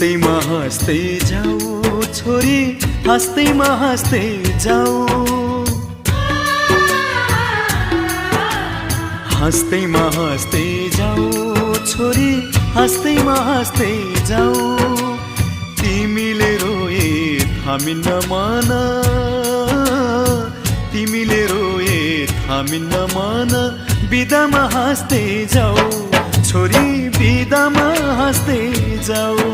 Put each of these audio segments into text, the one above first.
हाँस्दैमा हाँस्दै जाऊ छोरी, हाँस्दैमा हाँस्दै जाऊ। हाँस्दैमा हाँस्दै जाऊ छोरी, हाँस्दैमा हाँस्दै जाऊ। तिमीले रोए थामिन्न मन, तिमीले रोए थामिन्न मन। बिदामा हाँस्दै जाऊ छोरी, बिदामा हाँस्दै जाऊ।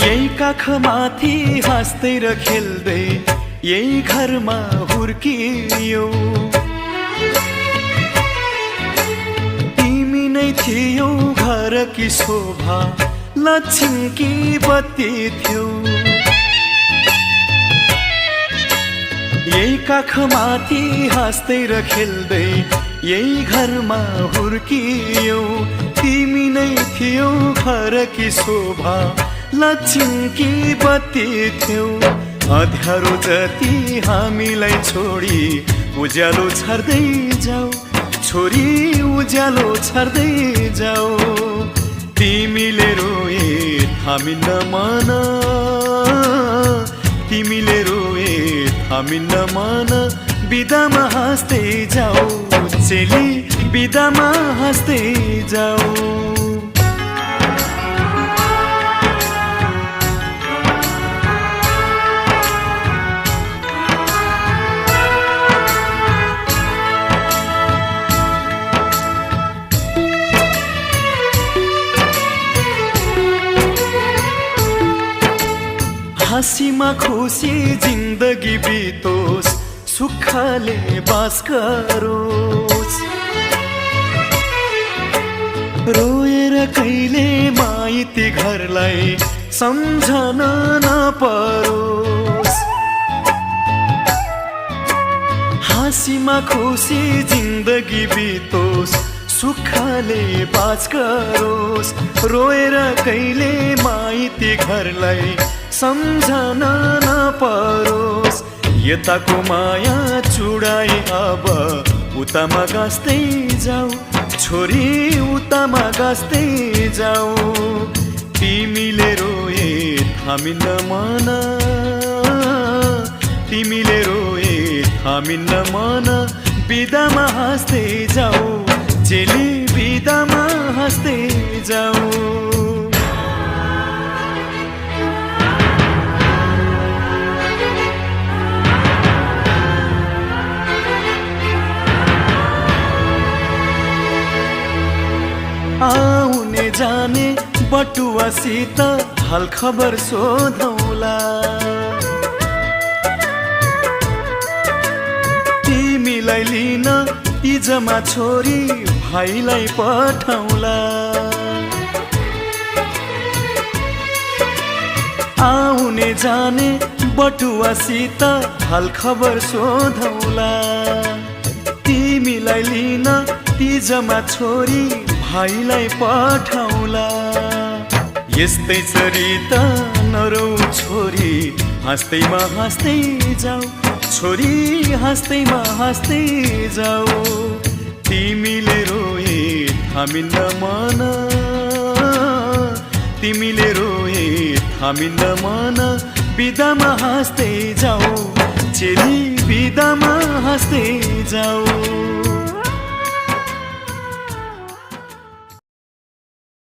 यही काखमाथि हाँस्दै र खेल्दै यही घरमा हुर्कियौ। तिमी नै थियौ घरकी शोभा, लक्ष्मीकी बत्ती थियौ। यही काखमाथि हाँस्दै र खेल्दै यही घरमा हुर्कियौ। तिमी नै थियौ घरकी शोभा, लक्ष्मीकी बत्ती थियौ। अँध्यारो जति हामीलाई छोडी उज्यालो छर्दै जाऊ छोरी, उज्यालो छर्दै जाऊ। तिमीले रोए थामिन्न मन, तिमीले रोए थामिन्न मन। बिदामा हाँस्दै जाऊ चेली, बिदामा हाँस्दै जाऊ। हाँसीमा खुसी जिन्दगी बितोस्, सुखले बास गरोस्। रोएर कहिले माइती घरलाई सम्झन नपरोस्। हाँसीमा खुसी जिन्दगी बितोस्, सुखले बास गरोस्। रोएर कहिले माइती घरलाई सम्झन नपरोस्। यताको माया चुडाई अब उतामा गाँस्दै जाऊ छोरी, उतामा गाँस्दै जाऊ। तिमीले रोए थामिन्न मन, तिमीले रोए थामिन्न मन। बिदामा हाँस्दै जाऊ चेली, बिदामा हाँस्दै जाऊ। आउने जाने बटुवासित हाल खबर सोधौला। तिमीलाई लिन इजमा छोरी भाइलाई पठाउला। आउने जाने बटुवासित हाल खबर सोधौला। तिमीलाई लिन तिजमा छोरी भाइलाई पठाउला। यस्तै चरिता नरौ छोरी, हाँस्दैमा हाँस्दै जाऊ छोरी, हाँस्दैमा हाँस्दै जाऊ। तिमीले रोए थामिन्न मन, तिमीले रोए थामिन्न मन। बिदामा हाँस्दै जाऊ चेली, बिदामा हाँस्दै जाऊ।